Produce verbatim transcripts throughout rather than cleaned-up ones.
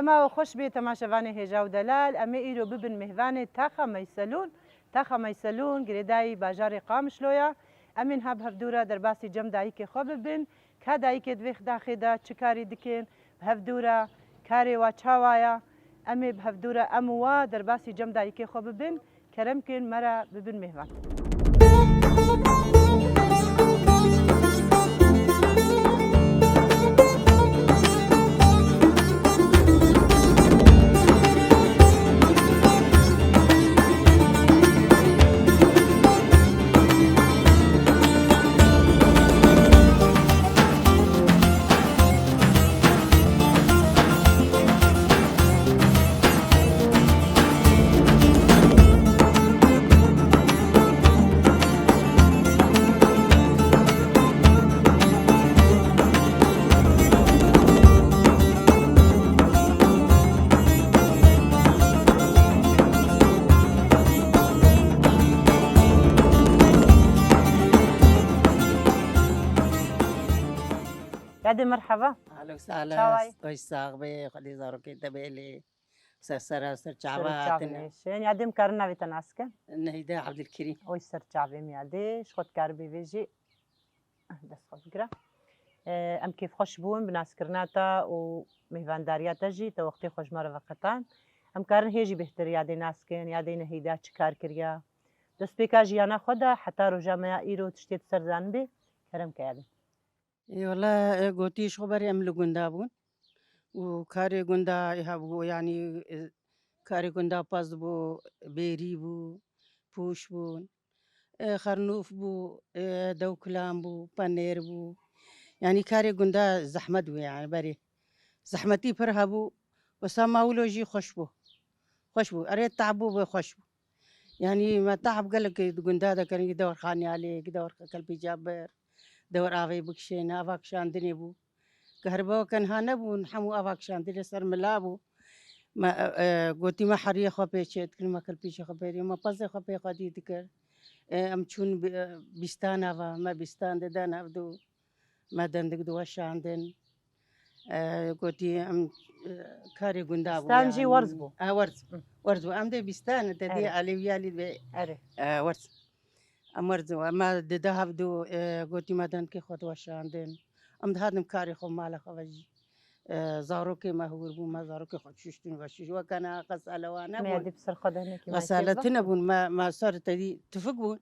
Mawe xweş bê temaşevanê hêja û delal, em ê îro bibin mêvanê Taxa Meyselûn. Taxa Meyselûn girêdayî bajarê Qamişlo ya. Em ê niha bi hevdû re derbasî cem dayikê xwe bibin. Ka dayikê di vê daxê de çi karî dikin, bi hevdû re karê wa çawa ya? Em ê bi hevdû re em û wa derbasî cem dayikê xwe bibin. Kerem kin me re bibin mêvan. Yadê merheba. Alo, salas. Çaway? Xweş sax bê, Xwedê zarokê te bêlê. Ser sera, ser çava hatine. Şên, yadê em karin navê te nas kin? Nehîde Abdulkerîm. Oy ser çavê em yadê, ji xwe dikaribê vê jî. Dest xwe bigire. Em kêfxweş bûn bi naskirina te û mêvandariya te jî, te wextê xwe ji me re veqetan. Em karin hê jî bêhtir yadê nas kin, yadê Nehîda çi kar kiriya? Destpêka jiyana xwe de heta roja me ya îro tiştê tu ser zanibê, kerem ke yadê. Ê, wela, e, gotî ji xwe berê em li gunda bûn û karê gunda, e, hebû, yanî, e, karê gunda pez bû, bêrî bû, pûş bûn, e, xernûf bû, e, dewkilan bû, penêr bû. Yanî karê gunda zehmet bû, yanî berê. Zehmetî pir hebû, wisa ma wilo jî xweş bû. Xweş bû. Erê, te'b bû, bê xweş bû. Yanî me te'b gelek di gunda de kirin, gi dewr Xaniyalê, gi dewr Kelpî Cabir, dewr avê bikişêne, ava kişandinê bû. Kehriba weke niha nebûn, hemû ava kişandinê ser mila bû. Me, e, e, gotî me heriyê xwe pê çê dikin, me kelpîşê xwe pê, me pezê xwe pê xwedî dikir. E, em çûn bi-, e, bîstan ava, me bîstan didin hevdu. Me dendik diweşandin. E, gotî em, e, karê gunda bû. Bîstan jî yanî werz bû. E, werz. Hı. Werz bû. Em dê bîstan, te dê Erê. Elewî alî dê, Erê. E, werz. Em werz bû. Em dide hevdu, e, gotî me dendikê xwe diweşandin. Em dihatin karê xwe, mala xwe ve jî. E, zarokê me hûr bûn, me zarokê xwe şuştin ve şuş. Weke niha xesale wa nebûn. Xesale tune bûn. Me, me ser te dî tifik bûn.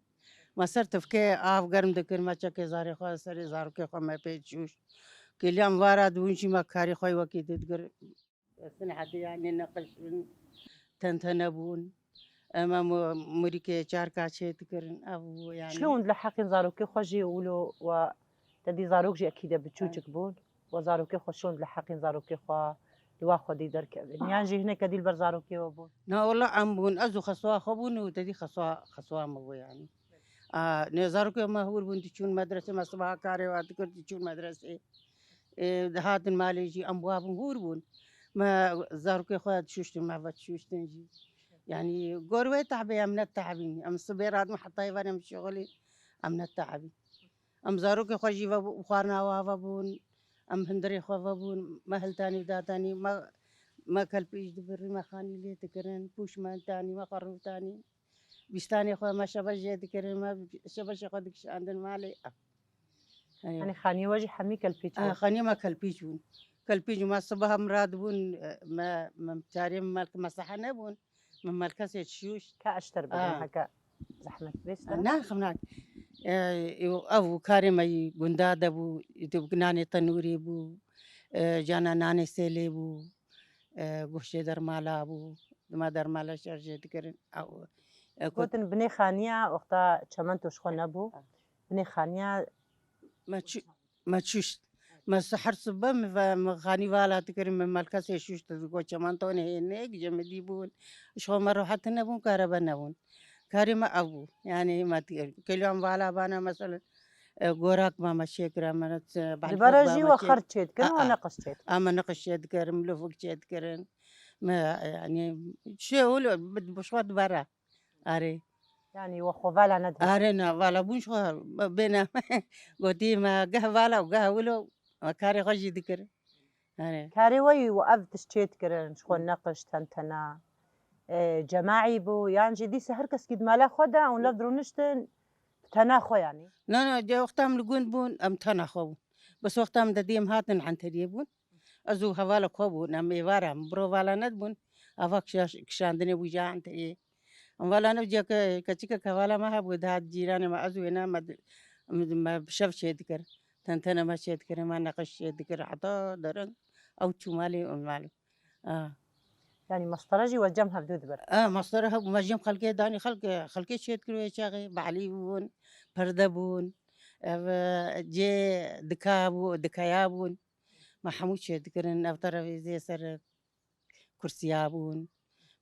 Me ser tifkê av germ dikir, me çekê zarê xwe, serê zarokê xwe me pê dişûşt. Kêliyan vara dibûn jî me karê xwe wekî didikir. Sinhetê yanî neqiştin, tentene bûn. Em, em murîkê çarka çê dikirin. Ev bû yanî. Çi hûn li heqên zarokê xwe jî wilo we te dî zarok jî ekîde biçûçik bûn. We zarokê xwe şond li heqên zarokê xwe li wa xwedî derkevin. Yan jî hineke dî li ber zarokê we bûn? Na, wela em bûn, ez û xeswa xwe bûn û te dî xeswa, xeswa me bû yanî. A, ne zarokê me hûr bûn, diçûn medresê, me sibaha karê wa dikir, diçûn medresê. Ê, dihatin malê jî, em wa bûn, hûr bûn. Me zarokê xwe dişuştin, me ve dişuştin jî. Yanî gor wê tehbê em ne tehbîn. Em sibê radin heta êvar em şixulî, em ne tehbîn. Em zarokê xwe jî ve bû-, xwarina wa ve bûn, em hundirê xwe ve bûn, me hiltanî û datanî, me, me kelpîj dibirî, me xanî lê dikirin, pûş me hiltanî, me xerûtanî, bîstanê xwe me şebeş jê dikirin, me şebeşê xwe dikişandin malê. Ew. Hey. Yanî xaniyê we jî hemî kelpîç bûn? Xaniyê me kelpîç bûn. Kelpîç me sibaha em radibûn, me, me çarê me melk me sehe nebûn. Min melkesê çûş. Ka eşter bidin, heke zehmet bêşte. Na, xemnak. E, ew, ev û karê me yî gunda de bû, tu nanê tenûrê bû, e, cana nanê sêlê bû, e, goştê dermala bû, dima dermala şerjê dikirin. Ew, e, gotin binê xaniya wexta çemento ji xwe nebû. Binê xaniya me çû-, Me çûşt. Me siher sibe min ve, min xanî vala dikirin, min melkesê şûşt, digo çemantonê hê nêk, cemidî bûn. Ji xwe me rohet nebûn, karebe nebûn. Karê me ev bû. Yanî me dikirin. Keliyan vala bana, mesela, e, gorak me, me çêkira, me, e, Di bera jî we xerç çêdikirin, we neqis çêdikirin. A, me neqis çêdikirin, milofik çêdikirin. Me, e, yanî, çi û li, bi, bi xwe dibera. Arê. Yanî we xwe vala nedin? Arê na, vala bûn ji xwe bêne. Gotî me geh vala û geh wilo, me karê xwe jî dikir. Erê. Karê we yî û ev tişt çê dikirin, ji xwe neqiş, tentena, e, cemaî bû, yan jî dîsa her kes kî di mala xwe de û lev dirûniştin, bi tena xwe yanî? Na, na, de wexta em li gund bûn, em tena xwe bûn. Bes wexta em dedî em hatin Enteriyê bûn. Ez û hevalek xwe bûn, em êvar em, biro vala nedibûn. Ava kişa-, kişandinê bû ja Enteriyê. Em vala ne, ke-, keçikek hevala me hebû, dihat cîranê me, ez û wêna me di-, me, me bi şev çê dikir. Tentene me çê dikir, me neqiş çê dikir, heta derin ew çû malê û malê. A. Yanî mestere jî we cem hevdû dibir? A, mestere hebû, me cem xelkê danî, xelkê, xelkê çê dikir wê çaxê, balî bûn, perde bûn, ev, e, cê dika bû, dikaya bûn. Me hemû çê dikirin, ev terevêzê ser kursiya bûn,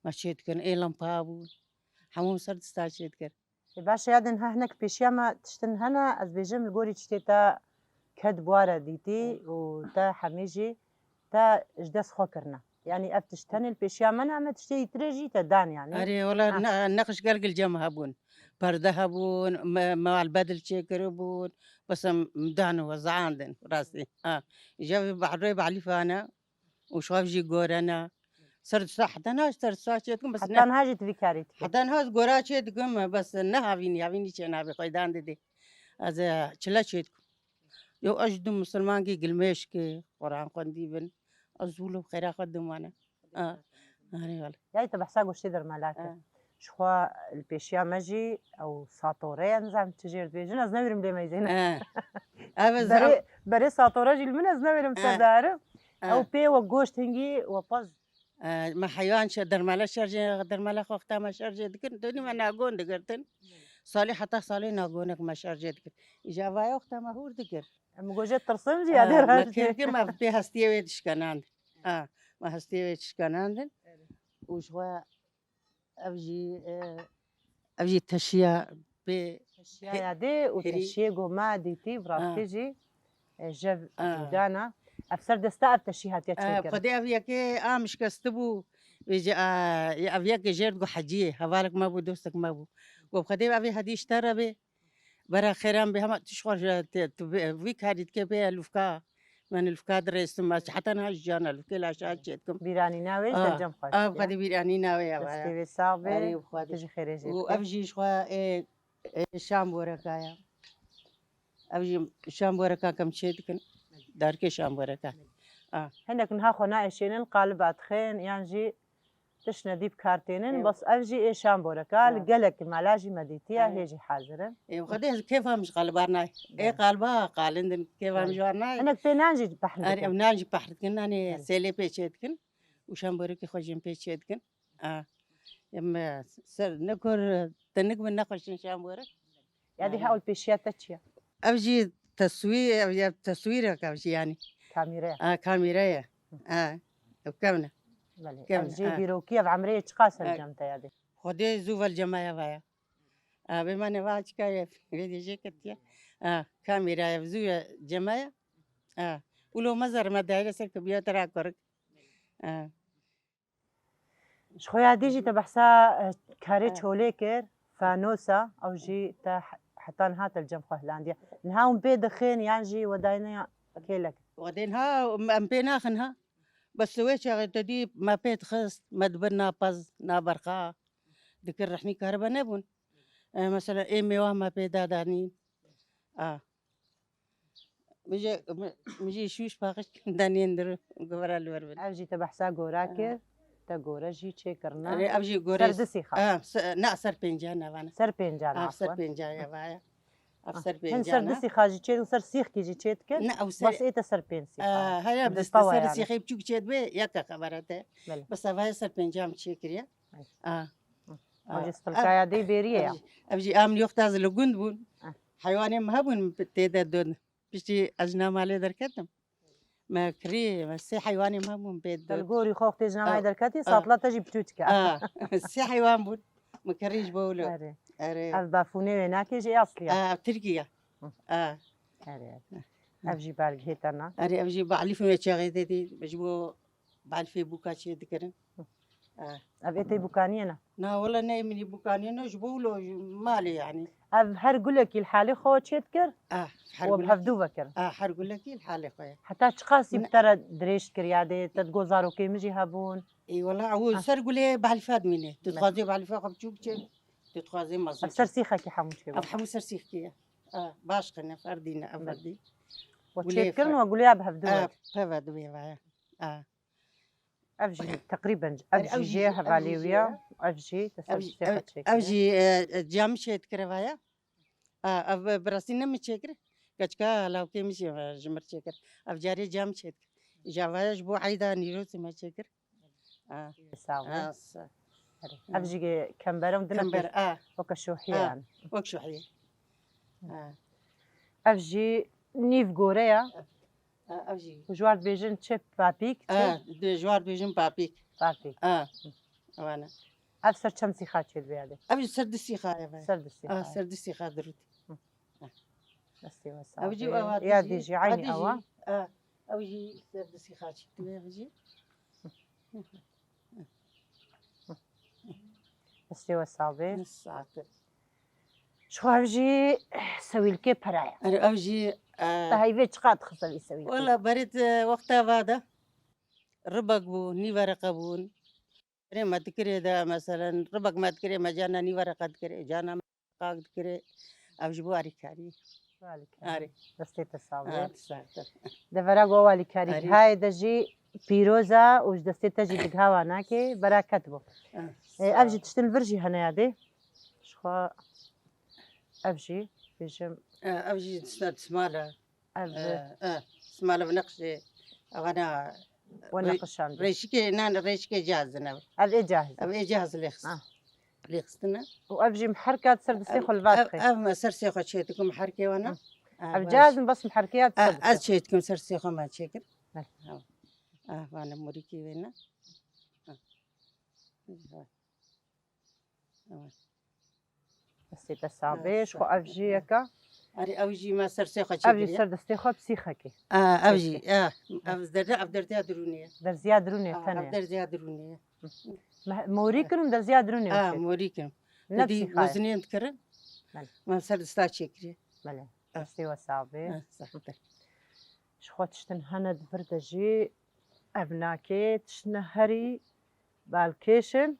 me çê dikirin, ê lampa bûn. Hemû ser dista çê dikir. Ê baş e, ya din he hinek pêşiya me tiştin hene, ez bêjim li gorî tiştê te ked bi ware dîtî û te hemî jî te ji dest xwe kirine. Yanî ev tişt tenê li pêşiya me ne, em tiştê îtirê jî te dan yanî. Erê, wela Ha. ne-, neqş gelek li cem hebûn. Perde hebûn, me-, me malbedil çêkiribûn. Bes em dan û wezaandin, rastî. Ha. Îja vê bahrê balîfane. Û şav jî gorena. Ser du saet, heta niha ser du saet çê dikim, bes ne. Heta niha jî tu vî karî dikî? Heta niha ez gora çê dikim, bes ne havînî, havînî çê nabê, xweydan didê. Ez, e, çile çê dikim. Yo, ez ji du misilmankî gilmêşkê, Quran xwendî bin. Ez wilo xêra xwe dimane. A, arê wele. Yayê te behsa goştê dermala kir. A. Ji xwe li pêşiya me jî ew satore ye, nizam çi jêr dibêjin, ez newêrim lê meyzêne. E. Ev ez Berê, berê satore jî li min ez newêrim E. ser diherim. E. Ew pê we goşt hingî we pez. E, me heywan şer, dermala şerjê, dermala xwe wexta me şerjê dikir, donî me nagon digirtin. Salê heta salê nagonek me şerjê dikir. Îja vaya wexta me hûr dikir. Em goje tirsim jî E, ya dê me rajê. kêrkir me pê hestiyê wê dişkenand. A, me hestiyê wê dişkenandin. Û ji xwe Ev jî, e, ev jî teşiya pê Teşiya pê ya dê û hêrî. teşiyê ku me dîtî, bi rastî Ha. jî, e, jev Ha. cûdana. Ev ser desta ev teşî hatiye E, çêkirin. Xwedê ev yekê a min şikestibû, vê jî, a, ev yekê jêr digo Heciyê, hevalek me bû, dostek me bû. Got, Xwedê ev ê hedî ji te re bê. Bera xêran bê, hema tu ji xwe ji, te, tu vê, vî karî dikê pê lûfka. Min lûfka dirêstim, ez heta niha ji cana lûfkê laşa çê dikim. Bîranîna wê ji Ah, cem xwe ah, şiye. Xwedê bîranîna wê ya Destê vaya. wê sax bê. Erê, Xwedê. Tu jî xêrê jê Û dike. ev jî ji xwe, ê, ê, şam boreka ya. Ev jî şam boreka kem çê dikin. Darkê şam boreka. Ah. Hinek niha xwe naeşênin, qaliba dixên, yan jî Tiştine dî bi kar tênin, Ew. bes ev jî ê şamboreka, li Ha. gelek mala jî me dîtiye, Ha. hê jî hazir in. Ê, Xwedê ez kêfa min ji qalibar nayê. Ê Ya. qaliba qalindin, kêfa min Ya. ji wan nayê. Hinek pê nan jî pehr Erê, dikin. ew nan jî pehr dikin, nanê Ya. sêlê pê çê dikin. Û şamborekê xwe jî pê çê dikin. A. Em, e, ser, ne kor, tenik min nexweşin şamborek. Ya dî Aynen. hewl pêşiya te çi ye? Ev jî teswî-, ev ya teswîrek ev jî yanî. Kamîre ye. A, kamîre ye. Hı. A, ev kevn e. Belê. Kevn Ev e, jî a. dîrokî ev emrê çiqas ser A. cem te ya dî? Xwedê zû vel cemaya vaya. A, bê me neva çika ye, vê dê jê ketiye. A, kamîre ye, zû ye cemaya. A, ulo me zer me daire ser ke biya te ra korik. A. Ji xwe ya dî jî te behsa, eh, karê Ha. çolê kir, fanosa, ew jî te he-, heta niha te li cem xwe hilandiye. Niha hûn pê dixên yan jî we dayne ya kêlek? Xwedê niha em, em pê naxin ha. Bes wê çaxê te dî me pê dixist, me dibir na pez, na berxa. Dikir rehnî karibe nebûn. E, mesela ê mêwa me pê dadanîn. A. Min jî, min, min jî şûş paqij danên dir û guvera li wir bin. Ev jî te behsa gora Ha. kir, te gore jî çêkirine. Erê, ev jî gorê Ser du sîxa. Ha, se-, na, ser pênca ne vane. Ser pênca Ha, ser navxwe. pênca ye vaya. Ev Ah, ser hin pênca ser du ne. sîxa jî çê, ser sîxkî jî çê dikin. Ne, ew ser Bas ê te ser pênc sîxa. Ah, haya, Bi bi tawa ser yani. sîxê biçûk çê dibe, yek qebere te. Belê. Bes ev haya ser pênca min çêkiriye. Belê. Ah. Ew jî Ah, stilkaya dê bêrî ye ev ya. jî, ev jî em yoxta ez li gund bûn. Ah. Heywanê me hebûn, min tê de dod. Piştî ez ji nav malê derketim. Me kirî, me sê heywanê me hebûn pê Te li dod. gorî xwe wextê ji nav Ah. malê derketî, Ah. satla te jî biçûçik e. Ah. Sê heywan bûn. Min kirî ji bo wilo. Erê. Erê. Ev bafûnê wê nakê jî ê aslî ye. Ah, ev tirkî ye. Hı. Ah. Erê, erê. Ev jî balgihê te ne. Erê, ev jî balîfê me çaxê te dî, ji bo balîfê bûka çê dikirin. Hı. Ah. Ev ê tê bûkaniyê ne? Na wele ne min ê bûkanî ne ji bo wilo malê yanî. Ev her gulekî li halê xwe çê dikir? Ah, her û bi gulekî. Hevdû vekir. Ah, her gulekî li halê xwe ye. Heta çiqasî bi te re dirêj kiriya dê, te digot zarokê min jî hebûn? Ê wela ew ser gulê balîfe dimîne. Tu dixwazê balîfe xwe biçûk çê, tu dixwazê mezin. Ev ser sîxekî hemû çê. Ev hemû ser sîxekî ye. Ah, baş xine ferdîne ev ferdî. We çê dikirin we gulê ya bi hevdû vekir? Ah, peve dibê vaya. Ah. Ev jî teqrîben, ev jî jê hevalê wî ya. Ev jî, ev jî, ev jî, e, e, ciya min çêdikir eva ya. A, ev, e, bi rastî ne min çêkir. Keçika lawkê min jî, e, ji mir çêkir. Ev carê ciya min çêdikir. Îja eva ya ji bo eyda Nîrozê me çêkir. A. Sağ ol. A, sa- Ev jî kembere û dine. Kember, a. Weke şohiyê yani. Wek şohiyê. A. Ev jî nîv gore ya. A, ev jî. Ku ji war dibêjin çi papîk, çi? A, di-, ji war dibêjin papîk. Papîk. A, ewana. Ev ser çend sîxa çêdibe ya dê? Ev jî ser du sîxa ye. Ser du sîxa. A, ser du sîxa dirût. Hı. Destê we sağ be. Ew jî ewa. Ya dî jî, eynî ewa. A, ew jî ser du sîxa çêdibe ev jî. Destê we sağ be. Sax be. Ji xwe ev jî sewîlkê pera ye. Erê, ev jî, e, te heyvê çiqas dixist vî sewîlkê? Wela berê di wexta va de ribek bû, nîvereqe bûn. Berê me dikirê de, meselen, ribek me dikirê, me carna nîvereqe dikirê, carna me qak dikirê. Ev ji bo alîkarî. Alîkarî. Erê. Destê te sağ be. Ha, tu sax be. Devera go alîkarî. Erê. Hayê de jî pîroz e û ji destê te jî digha wanakê, bereket bo. Ah, e, ev jî tiştin vir jî hene ya dê. Ji xwe ev jî bêjim. E, ev jî tişta dismal e. Ev e, e, simala bi neqşê, ewana, we re-, neqişandî. Rêşikê, nan, rêşikê cihaz in ev. Ev ê cihaz. Ev ê cihaz lêxist. Ah. Lêxistine. Û ev jî miherka di ser destê xwe li va dixê. Ev, ev me ser sê xwe çê dikim miherkê wana. Hı. Ah, ev cihaz in bes miherkê ya di ser destê xwe. Ez çê dikim ser sê xwe me çêkir. Belê. Ha. Ah, vana murîkî wê ne. Ha. Destê te sax be, ji xwe ev jî yeka. Erê, ew jî me ser sê xwe çêkiriye. Ev jî ser destê xwe bi sîxekê. A, ev jî, a, ev derde, ev derdiya dirûnê ye. Derziya dirûnê tene. Ev derziya dirûnê ye. Me-, morî kirin, derziya dirûnê. A, morî kirin. Ne bi sîxa ye. Wezinê dikirin. Belê. Me ser desta çêkiriye. Belê. Destê we sax be. A, sax be. Ji xwe tiştin hene di vir de jî ev nakê tiştine herî balkêş in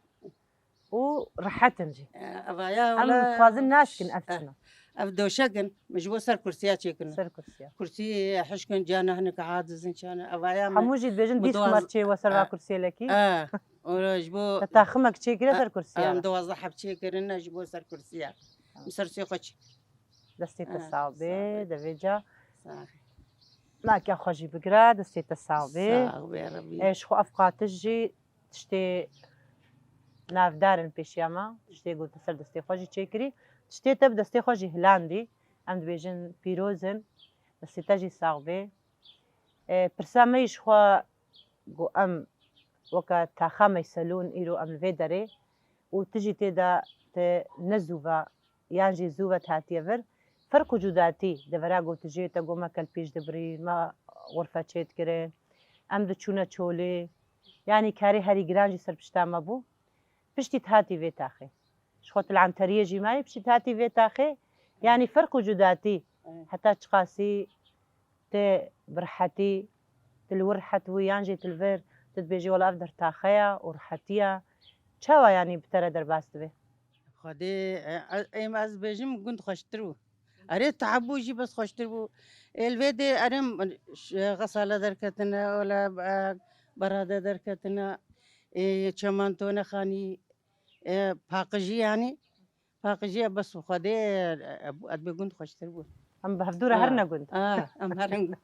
û rehet in jî. E, evaya em wala dixwazin naşkin ev, e, çi ne. Ev doşek in, min ji bo ser kursiya çêkirin. Ser kursiya. Kursî hişk in, cana hinek aciz in, çana evaya me. Hemû jî dibêjin dîs diwaz-, kumer çê we ser va, e, kursiyê lekî. E, û ji bo te taximek çêkiriye, e, ser kursiya. Em duwazdeh heb çêkirine ji bo ser kursiya. Em ser sê xwe çêkir. Destê te sax be, devê ca. Sax. Maka xwe jî bigire, destê te sax be. Sax be, Rebî. E, ji xwe ev qatiş jî tiştê navdar in pêşiya me, tiştê ku te ser destê xwe jî çêkirî. Tiştê te bi destê xwe jî hilandî. Em dibêjin pîroz in, destê te jî sax be. E, pirsa me yî ji xwe ku em weke taxa me yî selûn îro em li vê derê û tu jî tê de te ne zû ve yan jî zû ve te hatiye vir. Ferq û cudatî devera ku tu jê te got me kelpîj dibirîn, me xurfe çêdikirin, em diçûne çolê. Yanî karê herî giran jî ser pişta me bû. Piştî tu hatî vê taxê. Ji xwe tu li Enteriyê jî mayî, piştî tu hatî vê taxê. Yanî ferq û cudatî heta çiqasî tê bi rehetî, tu li wir rehet bû yan jî tu li vir, tu dibêjî wela ev der taxe ya û rehetî ya. Çawa yanî bi te re derbas dibe? Xwedê, e, e, em ez dibêjim gund xweştir bû. Erê, teha bû jî bes xweştir bû. Ê, li vê dê erê, m-, ş-, xesale derketine, wela, e, berade derketine, ê, çemanto nexanî, e, paqijî yanî. Paqijî ya bes bi Xwedê, e, e, ez dibê gund xweştir bû. Em bi hevdû re, ha, herin gund. Ha, em herin gund.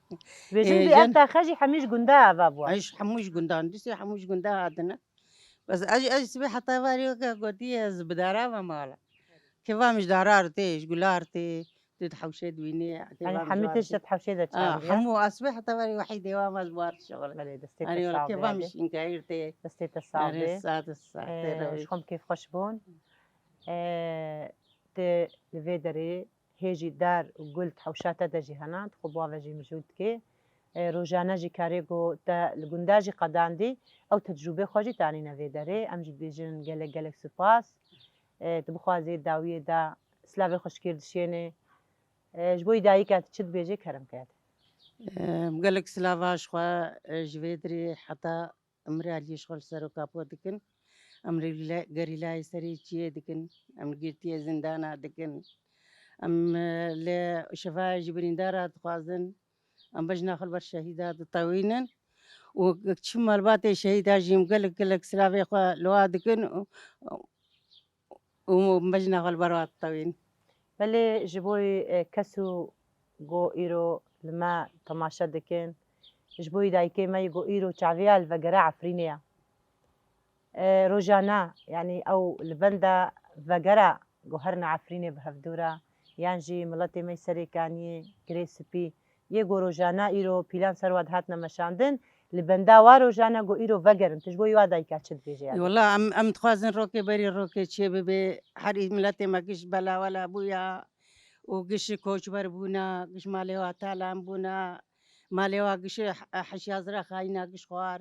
Dibêjin, e, bê ev taxe jî hemî ji gunda ava bû. Ay, ji hemû ji gundan, dîsê hemû ji gunda hatine. Bes ez, ez sibê heta varî weke gotiye ez bi dara ve mala. Kêfa min ji darar tê, ji gular tê, tu di hewşê dibînî, kêfa min ji war tê. Yanî hemî tişt di hewşê de çandî ye? Ha, hemû, ez sibê heta varî wehî dêwa me ji war şixul. Belê, destê te sax be. Kêfa min şînkayir tê. Destê te sax be. Erê, saet, saet, e, rewî. Ji xwe kêfxweş bûn. E, tu li vê derê hê jî dar û gul di hewşa te de jî hene, tu xwe bi wa ve jî mijûl dikê. E, rojane jî karê ku te li gunda jî qedandî, ew tecrûbê xwe jî tanîne vê derê. Em jî dibêjin gelek gelek spas. E, tu bixwazî dawiyê de silavê xwe ji kê dişênê? E, ji bo yî dayika tu çi dibêjê kerem ke? Em gelek silava ji xwe, e, ji vê dirê heta Em rê aliyê ji xwe li seroka po dikin. Em rê li gerîlayê serê çiyê dikin. Em li girtiyê zindana dikin. Em, e, li şevaya ji birîndara dixwazin. Em bejna xwe li ber şehîda ditewînin. Û çi malbatê şehîda jî em gelek gelek silavê xwe li wa dikin. Û, û bejna xwe li ber wa ditewînin. Belê ji bo, e, kes û go îro li me temaşe dikin, ji bo yî dayikê me yî go îro çaviya li vegera Efrînê ye. E, rojane, yanî ew li benda vegera go herine Efrînê bi hevdû re, yan jî miletê me yî Serêkaniyê, Girê Spî, yê go rojane îro pîlan ser wa dihatine meşandin, li benda wa rojane go îro vegerin. Tu ji bo wî wa dayika çi dibêjî yani? Wela em, em dixwazin rokê berî rokê çê bibe. Herî miletê me giş bela wela bûya û giş koçber bûna, giş malê wa talan bûna, malê wa giş he-, heşyazira xayîna giş xwar.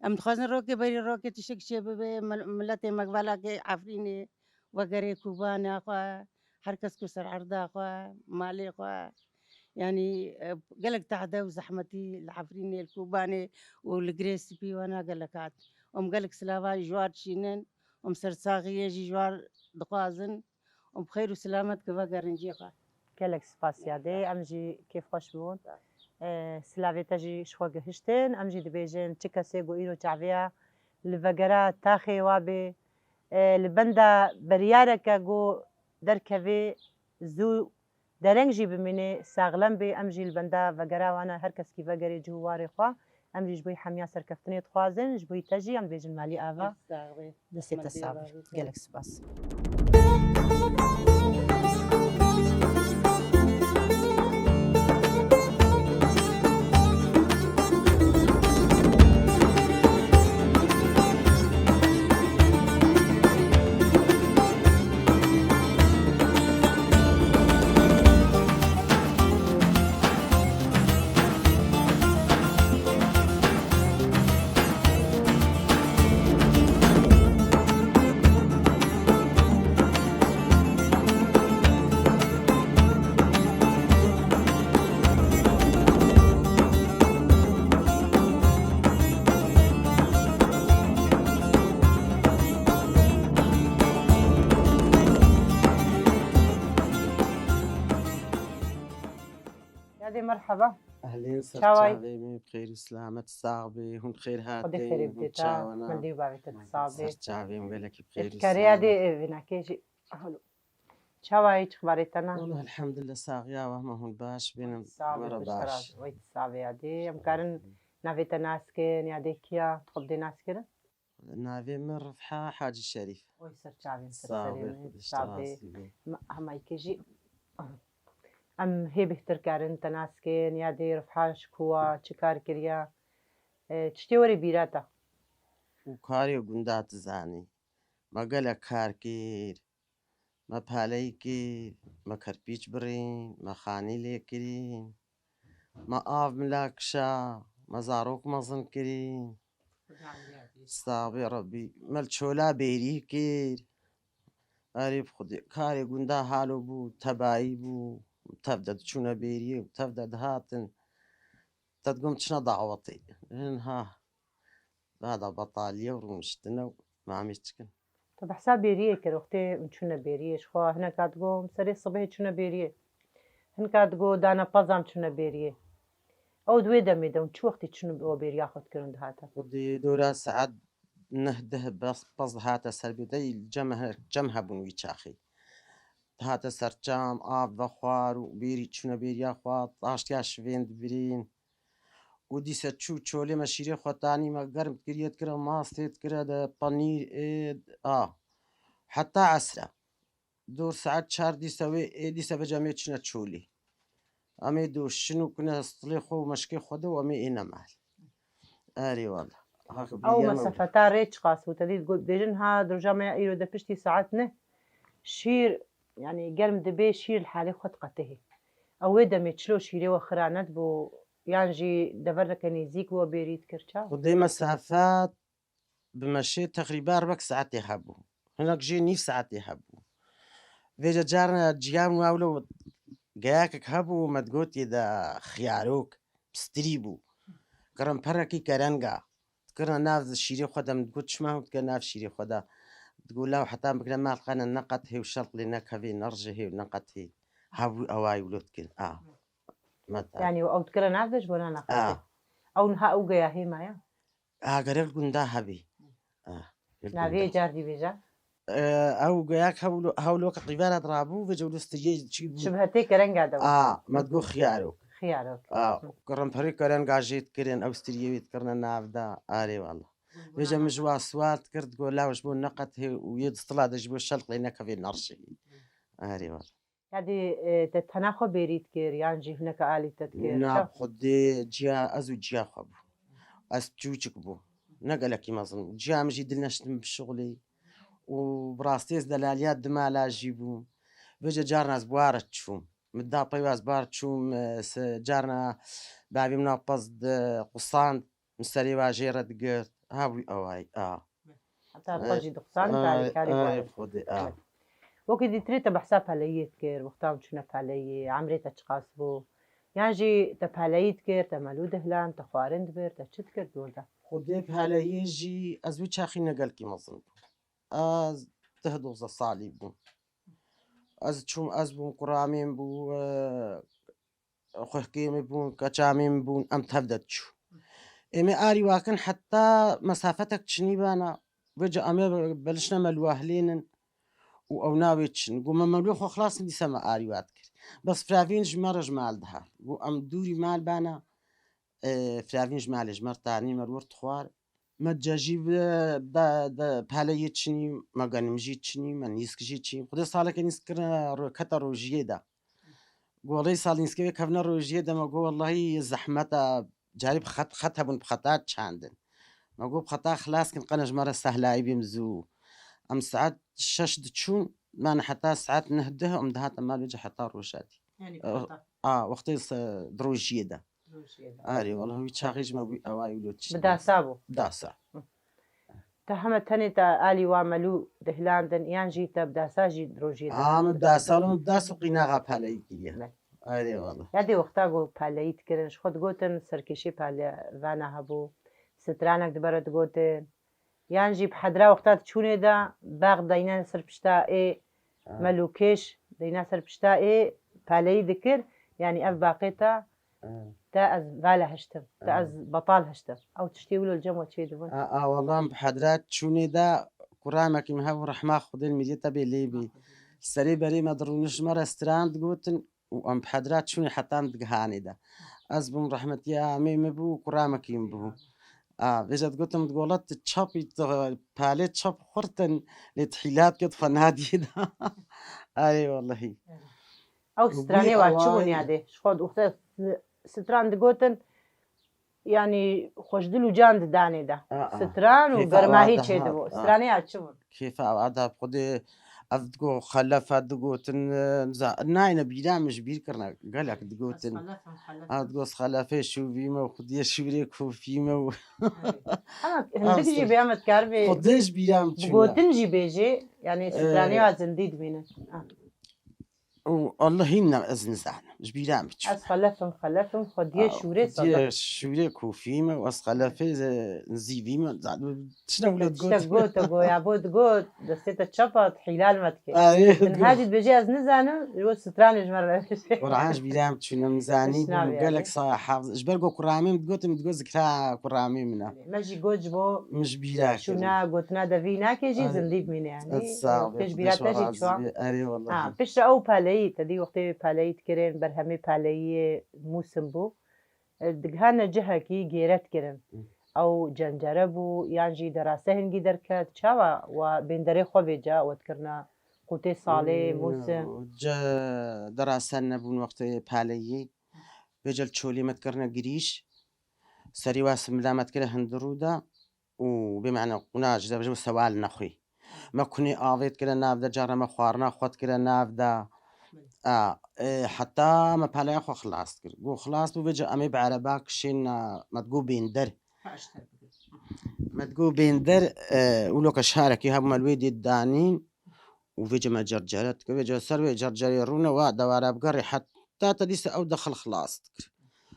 Em dixwazin rokê berî rokê tiştek çê bibe, mil-, miletê me velakê Efrînê, vegerê Kobanê xwe, her kes ku ser erda xwe, malê xwe, yanî, e, gelek tehde û zehmetî li Efrînê, li Kobanê û li Girê Spî wana gelek hat. Em gelek silava ji war dişînin, em sersaxiyê jî ji war dixwazin. Em bi xêr û selamet ki vegerin cihê xwe. Gelek spas yadê, em jî kêfxweş bûn. E, silavê te jî ji xwe gihiştin. Em jî dibêjin çi kesê ku îro çaviya li vegera taxê wa bê, e, li benda beriyareke ku derkevê zû dereng jî bimînê, saxlem bê, em jî li benda vegera wan e, her keskî vegerê cih û warê xwe. Em jî ji bo hemiya serkeftinê dixwazin, ji bo te jî em dibêjin malî ava. Sax bê. Destê te sax be. Gelek spas. Yadê merheba. Ehlên, ser çavê min, bi xêr û selamet, sax bê, hûn xêr hatê, hûn çawa ne? Min dî bavê te sax bê. Ser çavê min, gelekî bi xêr û selamet. Yadê, e, vinakê jî. Alo. Çawayî, çi xebarê te ne? Wala elhamdulillah, saxiya we hema hûn baş bînin. Sax bê, were baş. Wê sax bê yadê. Em karin navê te nas kin, yadê kiya? Tu xwe bidê nas kirin? Navê min Rifha Hacî Şerîf. Oy ser çavên ser serê min. Sax bê. Hema yekê jî. Em hê bêhtir karin te nas kin, yadê Rifha ji ku wa, çi kar kiriya? E, tiştê werê bîra te. Û karê gunda tu zanî. Me gelek kar kir. Me paleyî kir, me kerpîç birîn, me xanî lê kirîn, me av mila kişa, me zarok mezin kirîn. Sax bê Rebbî, me li çola bêrî kir. Erê bi Xwedê, karê gunda halo bû, tebayî bû, tev de diçûne bêriyê û tev de dihatin. Te digot çine dawetê. Hin ha. Vada betaliye û rûniştine û mamê çikin. Tu behsa bêriyê kir, wextê em çûne bêriyê ji xwe, hineka digot, serê sibehê çûne bêriyê. Hineka digot, dana pezan çûne bêriyê. Ew di wê demê de hûn çi wextî çûn û bêriya xwe dikirin dihate? Xwedî dora saet neh deh bes pez dihate ser bê de, cem he-, cem hebûn wî çaxî. Dihate ser çam, av vexwar û bêrî çûne bêriya xwe, taştiya şivên dibirîn. Û dîse çû çolê me şîrê xwe tanî me germ dikiriye, dikire mastê, dikire de penîr, ê, a. Heta esre. Dor saet çar dîse wê, ê dîse bi cemê çine çolê. Em ê doşin û kune stilê xwe û meşkê xwe de û em ê êne mehel. Erê wala. Ew mesafeta rê çiqas bû? Te dî got, bêjin ha di roja me ya îro de piştî saet neh şîr, yanî germ dibe, şîr li halê xwe diqetihê. Ew wê demê çilo şîrê we xira nedibû? Yan jî devereke nêzîk we bêrî dikir, çawa? Xwedê mesafet bi meşê teqrîben wek saetê hebû. Hinek jê nîv saetê hebû. Vêca carna ciya min wilo geyakek hebû, me digotê de xiyarok, pistirî bû. Kirin perekî kerenga. Dikirina nav şîrê xwe de, min digot, çima hûn dike nav şîrê xwe de? Digot, law heta bikire mal qene neqet hê û şelq lê nekevê, nerjê hê û neqet hê. Hebû ewayî wilo dikin. A. Meta. Yanî ew dikire nav de ji bona neqetê. A. Ew niha ew geya hê maye? A, gerek gunda hebî. A, gerek Navê gunda. Car dî bêje? E, ew geyak hewlo-, hewloka qîvera dirabû, vêca wilo stiriyê çi bû? Şibhetê kerenga de bû. A, me digot xiyarok. Xiyarok. A, Hı. kirin perê kerenga jê dikirin, ew stiriyê wê dikirine nav de. Arê wala. Vêca min ji wa siwar dikir, digot, law ji bo neqet hê û yê distila de ji bo şelq lê nekevê nerjê. Arê wala. Yadî, e, te tena xwe bêrî dikir, yan jî hineka alî te dikir? Na, Çawa? Xwedê ciya, ez û ciya xwe bû. Ez çûçik bû. Ne gelekî mezin bû. Ciya min jî dil neştim bişuxulî. Û bi rastî ez delaliya di mala jî bûm. Vêca carna ez bi wa re çûm. Min da pey ez bi wa re çûm, e, se-, carna bavê min a pez di qusand. Min serê wa jê re digirt. Ha wî awayî, a. Heta Ay, xwe jî dixusan, ay, tarîkarî ay, were. Xwedê, a. Wekî dîtirê te behsa peleyiyê dikir, wexta em çûne peleyiyê, emrê te çiqas bû? Yan jî te peleyî dikir, te melû dihlan, te xwarin dibir, te çi dikir dor de? Xwedê peleyiyê jî ez wî çaxî ne gelkî mezin bûm. Ez deh dozdeh salî bûm. Ez çûm, ez bûm, kuramên bû, e, xwehkê min bûn, keça min bûn, em tev de diçûn. Ê me arî wakin heta mesafetek çinî bana, vêca em ê belişne melû ahlênin û ew navê çin. Got, me melû xwe xilas in, dîsa me arî wa dikir. Bes firavîn ji me re ji mal dihat. Got, em dûrî mal bana, e, firavîn ji malê ji me re tanî, me re wir dixwar. Me cejî bi, da, da, peleyê çinî, me genim jî çinî, me nîsk jî çinî. Xwedê saleke nîsk kirine ro-, kete rojiyê de. Got, "Wellahî sal nîskê wê kevne rojiyê de." Me got, "Wellahî zehmet e, carî bi xet, xet hebûn bi xeta çandin." Me got, "Bi xeta xilas kin, qene ji me re sehlayî bîm zû." Em saet şeş diçûn, me heta saet neh deh em dihatin mal, vêca heta roja dî. Yanî bi xeta. A, wextê se-, di rojiyê de. Rojiyê de. Arê, wela wî çaxê ji me bû, ewa wilo çi. Bi dasa bû. Dasa. Hı. Te heme tenê te alî wa melû dihlandin, yan jî te bi dasa jî rojiyê de? A, min bi dasa, min bi das û qînaxa paleyî kiriye. Belê. Arê, wela. Yadê wexta ku paleyî dikirin, ji xwe digotin, serkêşî pale-, vana hebû, stranek di bere digotin. Yan jî bi hedra wexta diçûnê de, bax deyne ser pişta ê Ha. melûkêş, deyne ser pişta ê paleyî dikir, yanî ev baqê te, Ha. te ez vala hiştim, te Ha. ez betal hiştim. Ew tiştê wilo li cem we çêdibin? A, a, wela em bi hedra çûnê de kuramekî min hebû, rehma Xwedê li miriyê te bê lê bî. Rehma Xwedê. Serê berê me dirûniş ji me re stran digotin, û em bi hedra çûnê heta em digihanê de. Ez bûm, rehmetiya amê min bû û kuramekî min bû. A, vêca digotim, digola tu çapî, tu palê çap xurt in, lê tu hîla dike, tu xwe nadiyê de. Arê, wellahî. Ew stranê wa çi bûn yadê? Ji xwe wextê stran digotin, yanî xwe ji dil û can didanê de. A, a. Stran û germahî çêdibû. Stranê ya çi bûn? Kêfa ew ada bi Xwedê, ev digo xelefe digotin, e, niza-, nayne bîra min ji bîr kirine, gelek digotin. Ez xelef im, xelef im. Ev digo ez xelefê şûvî me û Xwediyê şûrê kofî me û Ama hindik jî bê, em dikaribê Xwedê ji bîra min bi çûne. Gotin jî bêjê, yanî stranê ya zindî dibînin. Ha. Û Allahî min ez nizanim. Ji bîra min çû. Ez xelef im, xelef im, Xwediyê şûrê Xwediyê şûrê kofî me û ez xelefê, e, zîvî me. Zaten tiştek wilo digot. Tiştek got, te goya bo digot, destê te çapa, hîlal me dike. Ayê, min hacî dibêje ez nizanim, ji bo stranê ji me re bêje. Wela ji bîra min çûne, min zanî bû, gelek sa hafiz. Ji ber ku kuramê min digot, min digot zikra kuramê min e. Me jî got ji bo Min ji bîra kir. Şûna gotina devî nake jî zindî bimîne yanî. Sağ ol. Pêş bîra te jî çû. Erê wela. Ha, piştre ew paleyî, te dî wextê paleyî dikirin, berhemê paleyiyê mûsim bû. E, digihane cihekî gêre dikirin. Hı. Ew cencere bû, yan jî derase hingî derket. Çawa wa bênderê xwe vêca we dikirina qûtê salê, mûsim? Ce derase nebûn wextê paleyî. Vêca li çolê me dikirine girîş. Serî wa simila me dikire hundirû de. û bê mane qûna ji de bijim sewal nexwî. Me kunê avê dikire nav de, cara me xwarina xwe dikire nav de. A, e, heta me peleya xwe xilas kir. Got xilas bû, vêca em ê bi ereba kişêne, me digot bênder. Me digot bênder, e, û loke şarekî hebû me li wê dê danîn û vêca me cercere dikir. Vêca ser wê cercerê rûne wa dewara bigerê heta te dîsa ew dexil xilas dikir.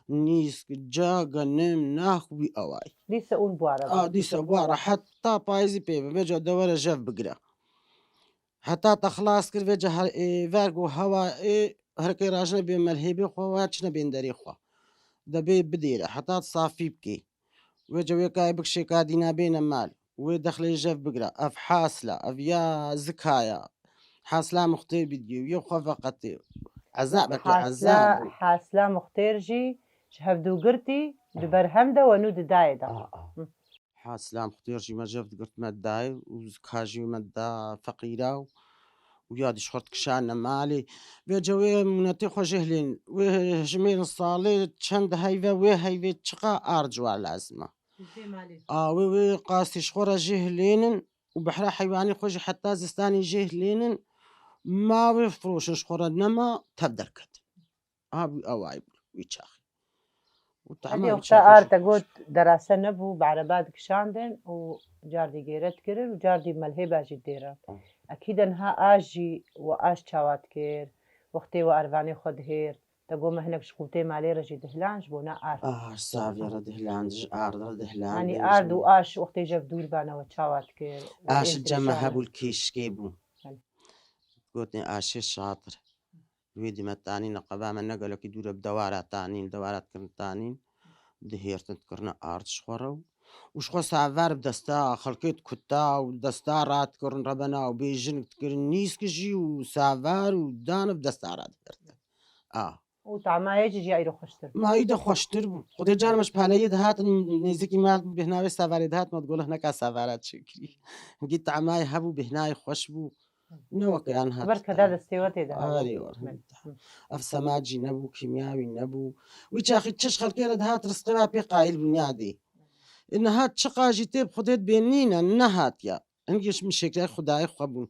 Nîsk, ca, genim, nax wî awayî. Dîsa ûn bû ereba. A, dîsa bû ara heta payîzî pê be. Vêca de were jev bigire. Heta te xilas kir vêca her-, ê, verg û hewa ê herkê rajine bê melhêbê xwe, wa çine bênderê xwe. Debê bidêre, heta safî bikê. Wê cewê kayê bikşê ka dîna bêne mal. Wê dexlê jev bigira. Ev hasla, ev ya zikaya. Hasla muxtêr bidiyê, yê xwe veqetê. Ezabekê Hasla, ezab bû. Hasla Muxtêr jî ji hevdû girtî, di berhem de we nû di dayê de. A, a. Hı. Hasla Muxtêr jî me jev digirt me dayê û zika jî me da feqîra û, û ya dî ji xwe dikişane malê. Vê cewê minetê xwe jê hilên. Wê hijmêrin salê çend heyve, wê heyvê çiqa ard ji wa lazim e. Wê malê. A, wê, wê qasî ji xwe re jê hilênin û behra heywanê xwe jî heta zistanê jê hilênin. Ma wê firoşin ji xwe re nema tev derket. A, wî awayî bû, wî çaxî. Û Hindî tahma wî wexta çaxî ar jî te xweş. Got derase nebû, bi ereba dikişandin û cardî gêre dikirin û cardî melhêba jî dêre. Ah. Ekîd e niha aş jî we aş çawa dikir, wextê we ervanê xwe dihêr, te got me hinek ji qûtê malê re jî dihlan ji bona ard. Ah, ji savê re dihlan, ji ard re dihlan, Yanî bêjin. Ard û aş wextê jev dûr bane we çawa dikir? Aş li cem me hebû li kêşkê bû. Belê. Gotin aşê şatir. Wê dî me tanîn, qeba me ne gelekî dûr e, bi dewara tanîn, dewara dikirin tanîn, dihêrtin dikirine ard ji xwe re û, û ji xwe saver bi desta xelkê dikuta û desta radikirin rebena û bêjin dikirin nîsk jî û saver û dane bi desta radihêrtin. A. Û tamayê jî ji ya îro xweştir bû. Ma î de xweştir bû. Xwedê carna ji paleyê dihatin, nêzîkî me bêhna wê saverê dihat, me digot, "Leh neka savera çêkirî." Hingî tamayê hebû, bêhnayê xweş bû. Ne weke yan hat. Ber keda destê we tê de hebû. Arê were. Belê. Ev semacî nebû, kîmyawî nebû. Wî çaxî çi ji xelkê re dihat, rizqê ve pê qayîl bûn ya dê. E, niha çiqa jî tê bi Xwedê dibê nîne, nehatiya. Hingî ji min şêkirayê Xwedayê xwe bûn.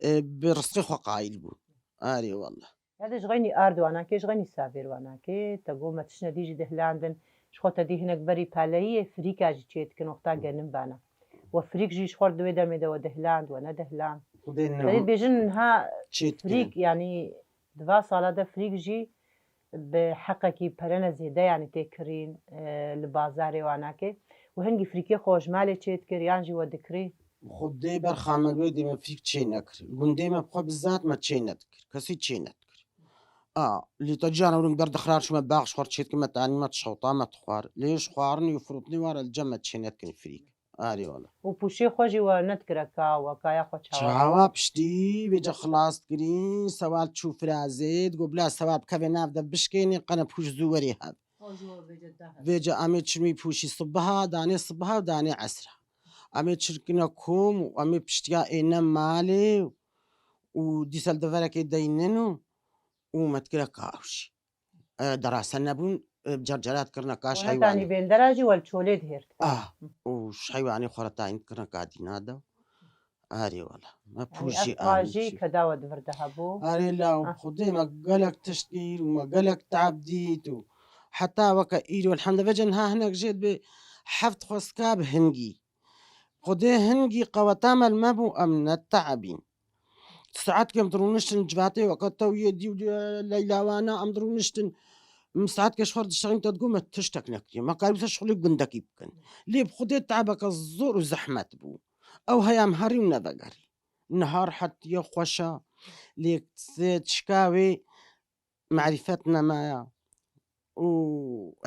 E, bi rizqê xwe qayîl bûn. Arê wele. Ya de ji xeynî ard wanakê, ji xeynî savêr wanakê, te got me tiştine dî jî dihlandin. Ji xwe te dî hinek berî paleyiyê firîka jî çê dikin, wexta genim bana. We firîk jî ji xwe di wê demê de we dihland, we nedihland. Xwedê ne Te dî dibêjin niha çê dikirin. Firîk, yanî di va sala de firîk jî bi heqekî perene zêde, yanî tê kirîn, e, li bazarê wanakê. We hingî firîkê xwe ji malê çê dikir, yan jî we dikirî? Xwedê berxa me wê dê me firîk çê nekir. Gundê me bi xwe bizat me çê nedikir. Kesî çê nedikir. A, lê te cana win ber dixrar çûme bax ji xwe çê dikin me tanî me tişewta me dixwar. Lê ji xwarin û firotinê ware li cem me çê nedikin firîk. Arê wala. Û pûşê xwe jî we nedikire ka we kaya xwe çawa? Çawa piştî vêca xilas dikirîn, sewal çû firazê, digot bila sewal bikeve nav de bişkênê, qene pûş zû werê hev. O ji we vêca daha. Vêca em ê çin wî pûşî sibiha, danê sibiha û danê esra. Em ê çirkine kom û em ê piştiya êne malê û dîsa li deverekê deynin û, û me dikire ka ew jî. E, derase nebûn, e, cercerat kirine ka ji Wana heywanê. Tanî bêndera jî wel çolê dihêrt. Ah, û ji heywanê xwe re tayîn kirine ka dîna de. Arê wala. Me Yanî pûjî ev qajî anî. Keda we di vir de hebû? Arê law, Ah. Xwedê me gelek tişt kir û me gelek teab dît û heta weke îro, elhemdulillah, vêca niha hinek jê dibê heft xwestka bi hingî. Xwedê hingî qeweta me li me bû, em neteebîn. Saetkê em dirûniştin civatê weke tewiyê dî û leylawana em dirûniştin. Min saetkê ji xwe re diştexîm te digot me tiştek nekiriye. Me karî wisa şixulê gundekî bikin. Lê bi Xwedê teebeke zor û zehmet bû. Ew heya em herî û nevegerî. Niha rihetiye xweş e. Lê tişka wê marîfet nemaya û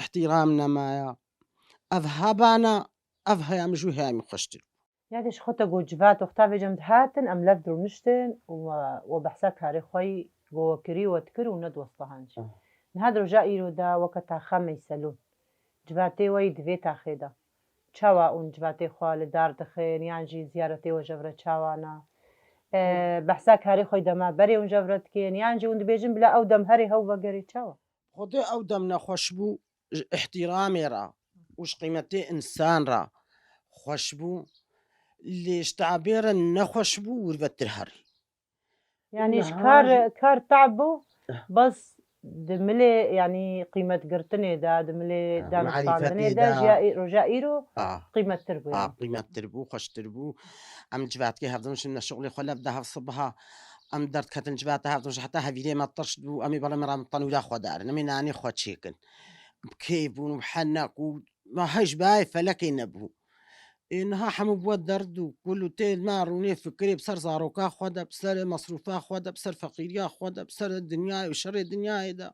îhtîram nemaya. Ev hebana, ev heya min jû heya min xweştir. Ya de ji xwe te got civat, wexta vêca em dihatin, em lev dirûniştin û we, we behsa karê xwe yî go we kirî, we dikir û nediwestihan jî. Ah. Niha di roja îro de weke taxa meyselûn. Civatê we yî di vê taxê de. Çawa hûn civatê xwe li dar dixin, yan jî ziyaretê we jev re çawa ne? E, Hı. Behsa karê xwe yî dema berê hûn jev re dikin, yan jî hûn dibêjin bila ew dem herê hew vegerê, çawa? Xwedê ew dem nexweş bû, ji îhtîramê re û ji qîmetê însan re xweş bû, lê ji teabê re nexweş bû, wirvetir herî. Yani ji kar, kar tab bû, bes di milê, yani qîmetgirtinê de, di milê danûstandinê de, ji ya î-, roja îro qîmettir bû, yani. Qîmettir bû, xweştir bû. Em civatê hevdin şin ne şixulê xwe lev de hev sibiha. Em derdketin civata hevdin ji heta hevîrê me tirş bû. Em ê bela me ra tenûra xwe darin. Em ê nanê xwe çêkin. Bi kêf bûn û bi henek û me hej bayê felekê nebû. Ê niha hemû bû derd û kul û tê me rûnê fikirê bi ser zaroka xwe de, bi ser mesrûfa xwe de, bi ser feqîriya xwe de, bi ser dinyayê û şerê dinyayê de.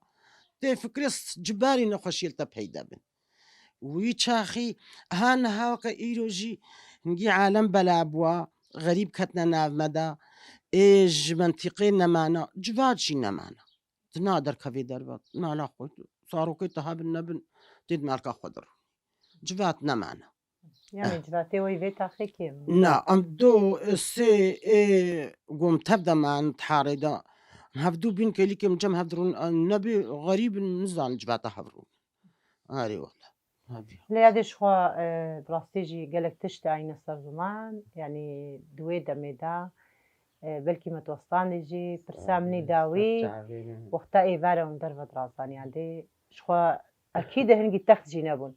Tê fikirê s-, cibarî nexweşiyê li te peyde bin. Wî çaxî ha niha weke îro jî hingî alem bela bûa, xerîb ketine nav me de. Ê ji mentîqê nemana, civat jî nemana. Tu naderkevê derve, mala xwe, zarokê te hebin nebin, tê di melka xwe de rûnî. Civat nemane. Yani civatê wê vê taxê kêm. Na, em do, sê, ê, gom tev de me an tiharê de. Hevdû bîn kelîkê min cem hev dirûn, nebî xerîb in, nizanin civata hev rûn. Arê wele. Hebî. Lê yadê ji xwe, e, bi rastî jî gelek tişt dayîne ser ziman, yanî di wê demê de, e, belkî me di westandê jî pirsa min î dawî, wexta êvara hûn derve dirazan, yadê ji xwe ekîd e hingî text jî nebûn.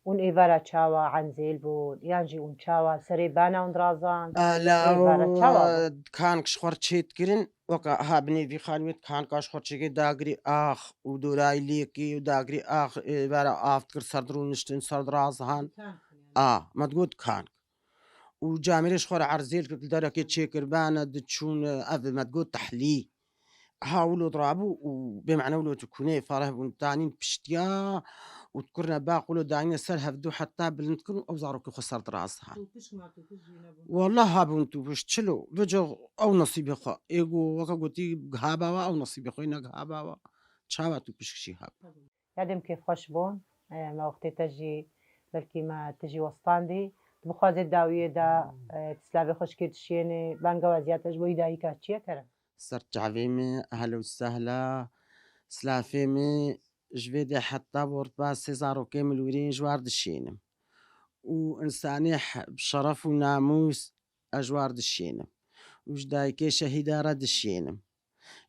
Hûn êvara çawa enzêl bûn, yan jî hûn çawa serê bana hûn dirazan? Ala êvara çawa bûn? Kank ji xwe çê dikirin, Weke ha binê vî xanimê kanka ji xwe çêkê dagirê ax û dorayî lêkê û dagirê ax, ê, vera av dikir ser dirûniştin, ser dirazhan. A, me digot kank. Û camêrê ji xwe re erzêl kir, li derekê çêkirbane, diçûn, ev me digot tehlî. Ha wilo dirabû û bêmane wilo tu kûnê fareh bûn, danîn piştiya û dikurine baq wilo danîne ser hevdû heta bilind kirin û ew zarokê xwe ser dirazhan. Tûpişk ma tûpişk jî nebûn. Wallah hebûn tûpişk, çilo, bico ew nesîbê xwe. Ê go, weke gotî, gihaba wa, ew nesîbê xwe ne gihaba wa. Çawa tu pişk jî heb? Yadê min kêfxweş bûn. E, me wextê te jî, belkî me tu jî westandî. Tu bixwazê dawiyê de, e, tu silavê xweşikê dişiyênê, banga we ziyade ji bo yî dayika çi ye kerem? Ser çavê min, ehla û sehla, silafê min, ji vê de heta borpa sê zarokê min li wirî ji war dişênim. Û însanê he-, bi şeref û namûs ez ji war dişênim. Û ji dayikê şehîda re dişênim.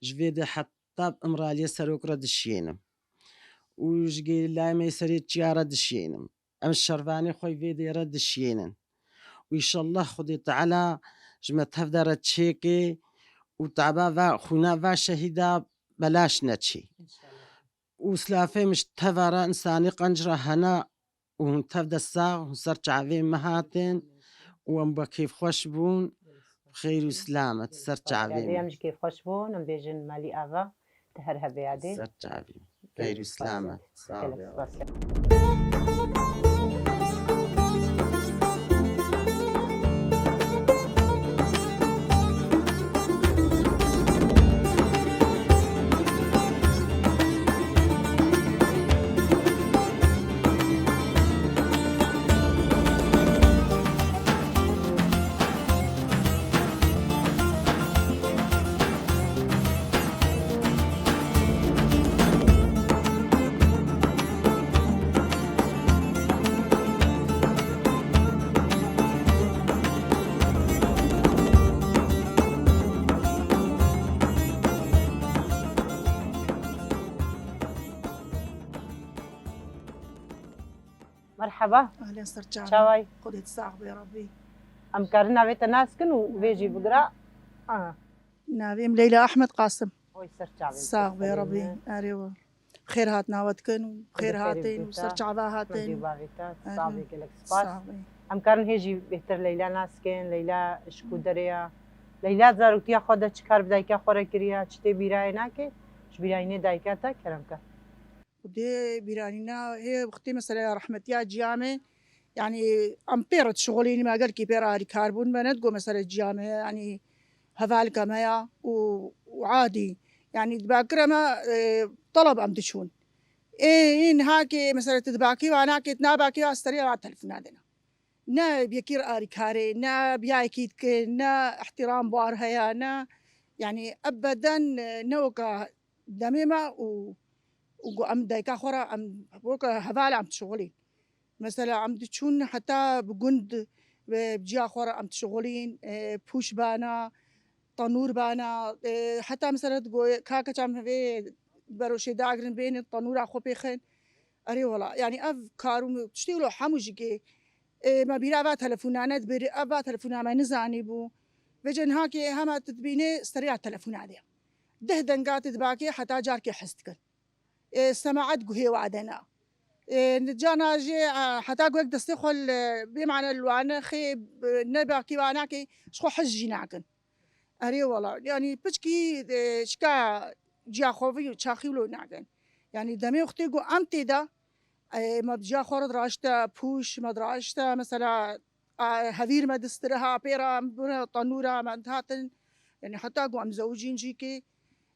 Ji vê de heta bi Îmraliyê Serok re dişênim. Û ji Gêlay Meyserê Çiya re dişênim. Em ji şervanê xwe vê dê re dişênin. Û înşallah Xwedê Teala ji me tev de re çêke û taba va xûna va şehîda belaş neçê. Înşallah. Û silafê min ji teva re însanê qenc re hene û hûn tev de sax, hûn ser çavê me hatin û em bi kêfxweş bûn. Xêr û silamet ser çavê me. Em ji kêfxweş bûn, em bêjin malî ava. Te her hebe yadê. Ser çavî. Xeyr û selamet. Sağ ol. Gelek spas. Merheba. Ehlên ser çavê. Çaway? Xwedê sax bê Rabbî. Em karin navê te nas kin û vê jî bigira. Aha. Navê min Leyla Ahmed Qasim. Oy ser çavê. Sax bê Rabbî. Erê we. Xêr hat nawe dikin û xêr hatin û ser çava hatin. Erê. Sax bê, gelek spas. Sax bê. Em karin hê jî bêhtir Leyla nas kin. Leyla ji ku derê ya? Leyla zaroktiya xwe de çi kar bi dayika xwe re kiriya? Çi tê bîrayê nake? Ji bîrayînê dayika te kerem ke. Xwedê bîranîna hê wextê mesela rehmetiya ciya me, yanî em pê re dişixulînî me, gelkî pê re alîkar bûn me, ne digo mesela ciya me, yanî hevalika me ya û, û adî. Yanî di bakire me, e, teleb em diçûn. Ê, ê niha kê mesela tu dibakî wa nakê, tu nabakî wa seriya wa telefona dina. Ne bi yekî re alîkarê, ne bi yekî dike, ne îhtîram bar heye, ne, yanî ebeden, e, ne weka demê me û, û ku em dayika xwe re em weke heval em dişixulîn. Mesela em diçûn heta bi gund, bi ciya xwe re em dişixulîn, e, pûş bana, Tanûr bana, e, heta mesela digo, kaka çam hevê beroşê dagrin bênin, tanûra xwe pêxin. Erê wala, yanî ev kar û tiştê wilo hemû jî kê, e, me bîra va telefona nedibir, ev va telefona me nizanî bû. Vêce niha kê hema tu dibînê seriya telefona de. Deh denga tu dibakê heta carkê hez dikin. E, semaet guhê wa de ne. E, cana jê, e, heta ku yek destê xwe li, bê mane li wane xê, e, ne bakî wana kê, ji xwe hez jî nakin. Erê wala, yanî piçkî, e, şika ciya xwe vî çaxî wilo nakin. Yanî demê wextê ku em tê de, e, me bi ciya xwe re diraşte pûş, me diraşte mesela, a, hevîr me distiriha pê re, em bûne tanûra me dihatin. Yanî heta ku em zewicîn jî kê,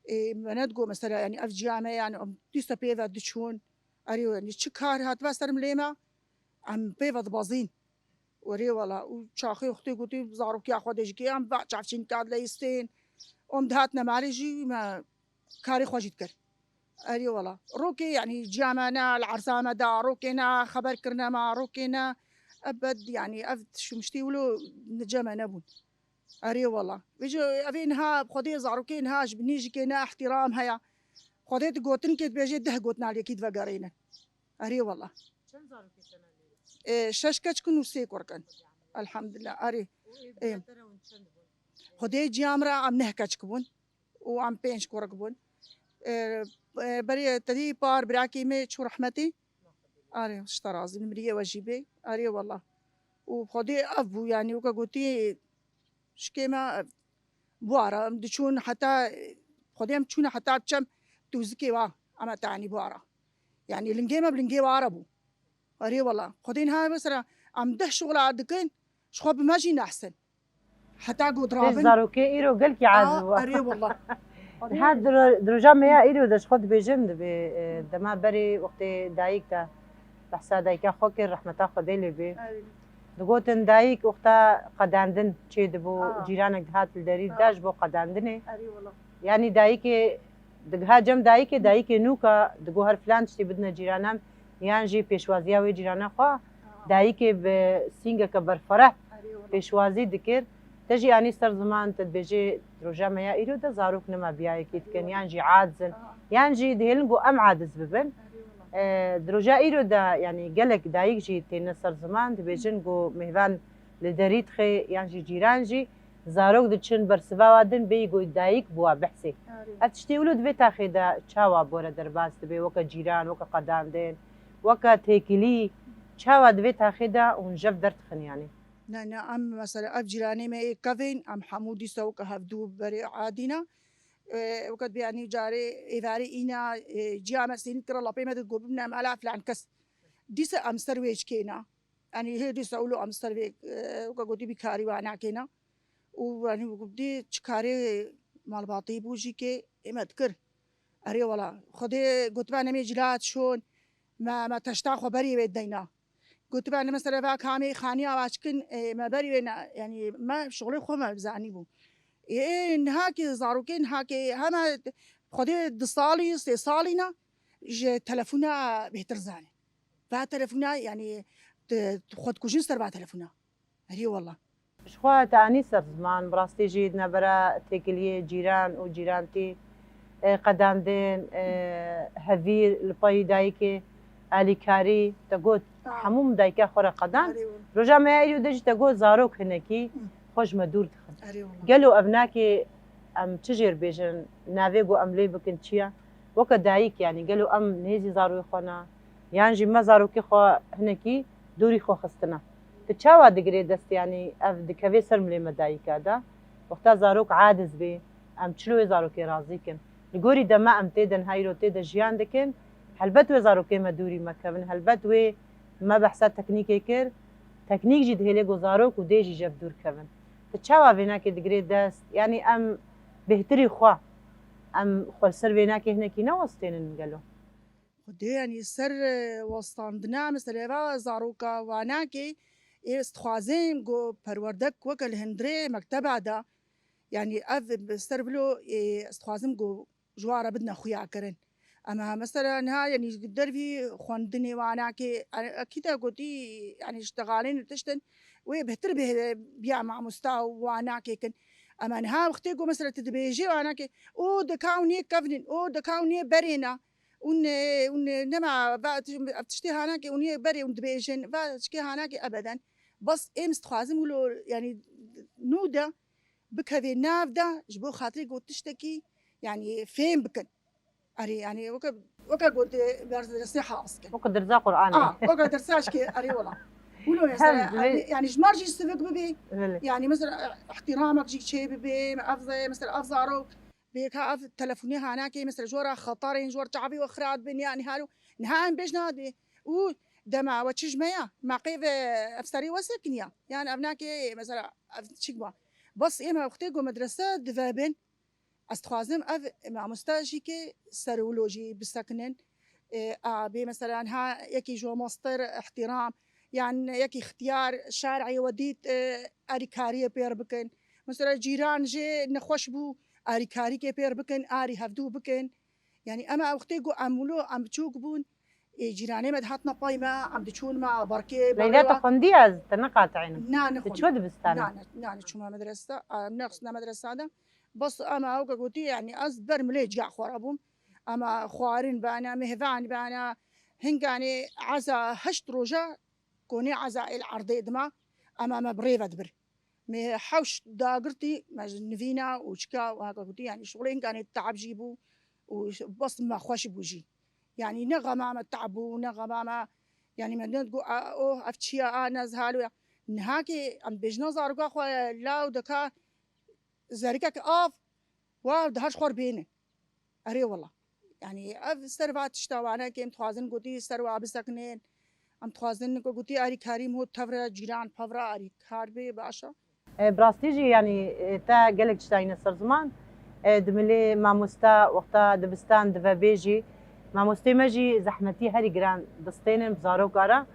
e, me nedigo mesela, yanî ev ciya me, yanî em dîsa pê ve diçûn. Erê, yanî çi kar hatibe ser milê me, em pê ve dibezîn. Erê wala, û çaxê wextê gotî zarokiya xwe de jî kê, em va çavçîn kat leyistên. Em dihatine malê jî me karê xwe jî dikir. Erê wala. Rokê, yanî ciya me ne li erza me da, rokê ne xeber kirine me, rokê ne ebed, yanî ev şûmiştî wilo nice me nebûn. Erê wala. Vêce evê niha, Xwedê zarokê niha ji binî jî kê ne ihtiram heye. Xwedê tu gotin kê dibêje deh gotina li yekî divegerînin. Erê wala. Çend zarokê te ne lê? E, şeş keçik in û sê kurk in. Elhamdulillah. Erê. Û ê Ê. Te re hûn çend bûn? Xwedê ciya min re em neh keçik bûn. û em pênc kurk bûn. E, e, berê tedî par birakê me çû rehmetî. Arê, ji te razî, li miriyê we jî bê. Arê wela. Û Xwedê ev bû, yanî weke gotî, şikê me, e, buhara, em diçûn heta, Xwedê em çûne heta çem tûzikê wa, em e tanî buhara. Yanî lingê me bi lingê wa re bû. Erê wela. Xwedê niha mesela em deh şola dikin, ji xwe bi me jî nehsin. Heta ku Tê dirabin. Zarokê îro gelkî Aa, aciz bû. Erê wela. Niha diro-, di roja me ya îro de ji xwe dibêjin dibê, e, dema berê wextê dayik de behsa dayika xwe kir, rehmeta Xwedê lê bê. Erê. Digotin dayik wexta qedandin çê dibû, Aa. Cîranek dihat li derî Aa. Da ji bo qedandinê. Erê wela. Yanî dayikê digiha cem dayikê, dayikê nûka digo her filan tiştî bidine cîranan, yan jî pêşwaziya wê cîrana xwe, dayikê bi sîngeke berfereh Erê wela. Pêşwazî dikir. Te jî anî ser ziman, te dibêjê di roja me ya îro de zarok nema biyayekî dikin, yan jî aciz in, Aha. Yan jî dihêlin ku em aciz bibin. Erê wela. E, di roja îro de, yanî gelek dayik jî têne ser ziman, dibêjin ku mêvan li derî dixê, yan jî cîran jî zarok diçin bersiva wa din bêyî ku dayik bi wa behsê. Erê. Ev tiştê wilo di vê taxê de çawa bore derbas dibe, weke cîran, weke qedandin, weke têkilî, çawa di vê taxê de hûn jev derdixin yanî? Ne, ne, em mesela ev cîranê me yê kevên, em hemû dîsa weke hevdû berê adî ne. E, weke dibê, yanî carê êvarê îna, e, ciya me sênî dikira, lapê me digot bibine mala filan kes. Dîsa em ser wê çikêna. Yanî hê dîsa wilo em ser vê, e, weke gotî bîkarî wa nakêna. Û yanî gotî çi karê malbatî bû jî kê ê me dikir. Erê wela, Xwedê gotibe nemê cila çûn, me, me teşta xwe berî wê deyna. Gotibe ne mesela va kamê xaniya wa çikin, e, me berî wê ne, yanî me şixulê xwe me bizanî bû. Ê, ê, niha kê zarokê, niha kê hema Xwedê du salî, sê salî ne, ji telefona bêhtir zane. Va telefona, yanî, di, xwe dikujin ser va telefona. Erê wela. Ji xwe te anî ser ziman, bi rastî jî di navbera têkiliyê cîran û cîrantî, e, qedandin, e, hevîr, li payî dayikê, alîkarî, te got, Ha. Hemû min dayika xwe re qedand. Erê wela. Roja me ya îro de jî te got zarok hinekî Hı. Xwe ji me dûr dixin. Erê wela. Gelo ev nakê em çi jêr bêjin, navê ku em lê bikin çi ye? Weke dayik, yanî gelo em nêzî zarokê xwe ne, yan jî me zarokê xwe hinekî dûrî xwe xistine. Tu çawa digirê dest, yanî ev dikeve ser milê me dayika de? Wexta zarok aciz bê, em çilo wê zarokê razî kin? Li gorî dema em tê de niha îro tê de jiyan dikin, helbet wê zarokê me dûrî me kevin, helbet wê me behsa teknîkê kir, teknîk jî dihêlê ku zarok û dê jî jev dûr kevin. Tu çawa vênakê digirê dest? Yanî em bêhtirî xwe, em xwe li ser vênakê hinekî newestênin gelo? Xwedê, yanî ser, e, westandina, mesela va zaroka wanakê, ê, ez dixwazim ku perwerdek weke li hundirê mekteba de, yanî ev ser vilo, ê, ez dixwazim ku ji wan re bidine xuya kirin. Ema mesela niha, yanî dervî xwendinê wanakê, e, ekî te gotî, yanî ji texalên tiştin, wê bêhtir bê, biya mamosta û wanakê kin. Ama niha wextê ku mesela tu dibêjî anakê, o deka û niyê kevnin, o deka û niyê berêna, û ne, û ne, nema, va, ev tiştê hanakê û niyê berê û dibêjin, va çikê hanakê ebeden. Bas êm dixwazim wilo, yani, nû de bikevê nav de ji bo xatirê ku tiştekî, yani, fêm bikin. Erê, yani, weke, weke got, e, berz-, nesiha askin. Weke dersa Qur'anê. Ah, weke dersa aşkê, erê wala. Wilo mesela, Hem, yani, yani, ji mar jî sivik bibê. Belê. Yani, mesela, ihtiramek jî çê bibê, ev, mesela, ev zarok, bê ka ev telefonê hanakê, mesela, ji wara xetarên, ji war çavê we xirab bin, yani, halo, niha em bêj nadê. Û dema we çi ji me ya, me qê ve ev serê we sekiniya. Yani, ev nakê, mesela, ev çik ba. Bas ême wextê ku medrese dive bin, Ez dixwazim ev mamoste jî ke ser wilo jî bisekinin. E, a, bê mesela niha yekî ji we mastir ihtiram, yan yekî ixtiyar şer'ê we dît, e, alîkariyê pêr bikin. Mesela cîran jê nexweş bû, alîkarîkê pêr bikin, arî hevdû bikin. Yani em ew wextê ku em wilo em biçûk bûn, ê, cîranê me dihatina pay me, em diçûn me barkê Leyla, te xwendiye, ez te neqatînim. Na, Tu nexwendî. çû dibistana? Na, na, na, neçûme medresa, a, nexistina medresa de. Bas em ew ke gotî, yani ez ber milê ciya xwe re bûm. Em xwarin bana, mêvan bana, hinganê eza heşt roja konê eza êl erdê dima, em, em bi rê ve dibir. Mê hewş dagirtî, me ji nivîna û çika û heke gotî, yani şixulê hinganê teab jî bû û bas me xweş bû jî. Yani ne xema me teab bû, ne xema me, yani me ne digot, a, oh, ev çi ya, a, ne zihalo ya. Niha ki em bêjina zaroka xwe law dika zerikek av, wa dihar ji xwe re bêne. Erê wela. Yani ev ser va tişta wane ke em dixwazin gotî ser wa bisekinin. Em dixwazin ku gotî arîkarî mo tevre cîran pevre arîkar bê, baş e. E, bi rastî jî, yanî, e, te gelek tişta îne ser ziman. E, di milê mamoste wexta dibistan dive bê jî, mamostê me jî zehmetî herî giran distênin bi zaroka re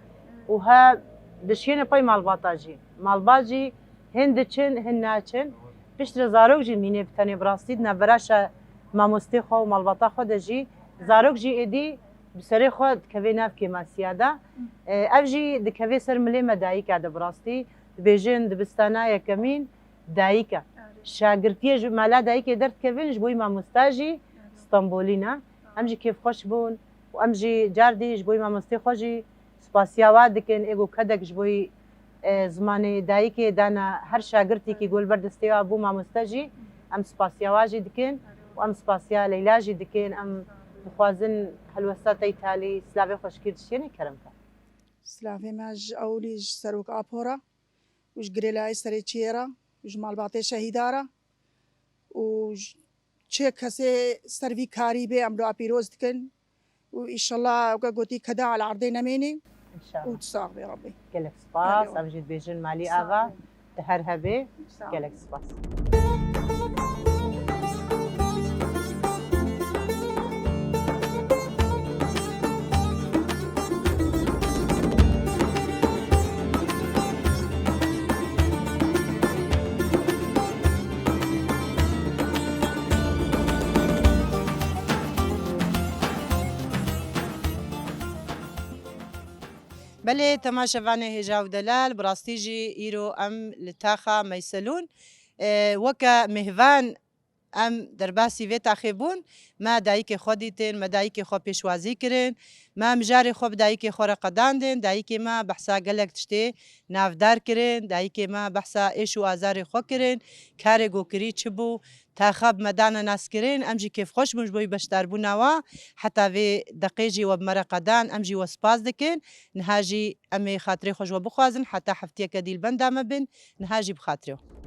û he dişiyêne pey malbata jî. Malbat jî hin diçin, hin naçin. Piştre zarok jî mîne bi tenê bi rastî di navbera şe mamostê xwe û malbata xwe de jî zarok jî êdî bi serê xwe dikeve nav kêmasiya de. E, ev jî dikeve ser milê me dayika de bi rastî. Dibêjin dibistana yekemîn dayik e. Şagirtiyê ji mala dayikê derdikevin ji bo wî mamosta jî Stenbolî ne. Em jî kêfxweş bûn û em jî cardî ji bo wî mamostê xwe jî spasiya wa dikin. Ê ku kedek ji bo wî, e, zimanê dayikê dana her şagirtîkî ku li ber destê wa bû mamoste jî, em spasiya wa jî dikin û em spasiya Leyla jî dikin. Em dixwazin helwesta te yî talî silavê xweşikî dişiyêne kerem ke. Silavê me ji ewilî ji serok Apo re û ji girêlayê serê çiyê re û ji malbatê şehîda re û ji çi kesê ser vî karî bê em dua pîroz dikin û înşallah weke gotî keda li erdê nemênî. Înşallah. Û tu sax bê Rabbî. Gelek spas. Erê. Em jî dibêjin malî ava. Di her hebê. Sağ ol. Gelek spas. Belê, temaşevanê hêja û delal, bi rastî jî îro em li taxa Meyselûn, e, weke mêhvan em derbasî vê taxê bûn. Me dayikê xwe dîtin, me dayikê xwe pêşwazî kirin, me mijarê xwe bi dayikê xwe re qedandin. Dayikê me behsa gelek tiştê navdar kirin, dayikê me behsa êş û azarê xwe kirin, karê ku kirî çi bû, taxa bi me dane naskirin, em jî kêfxweş bûn ji bo wî beşdarbûna wa. Heta vê deqê jî we bi me re qedan, em jî we spas dikin. Niha jî em ê xatirê xwe ji we bixwazin, heta heftiyeke dî li benda me bin, niha jî bi xatirê we.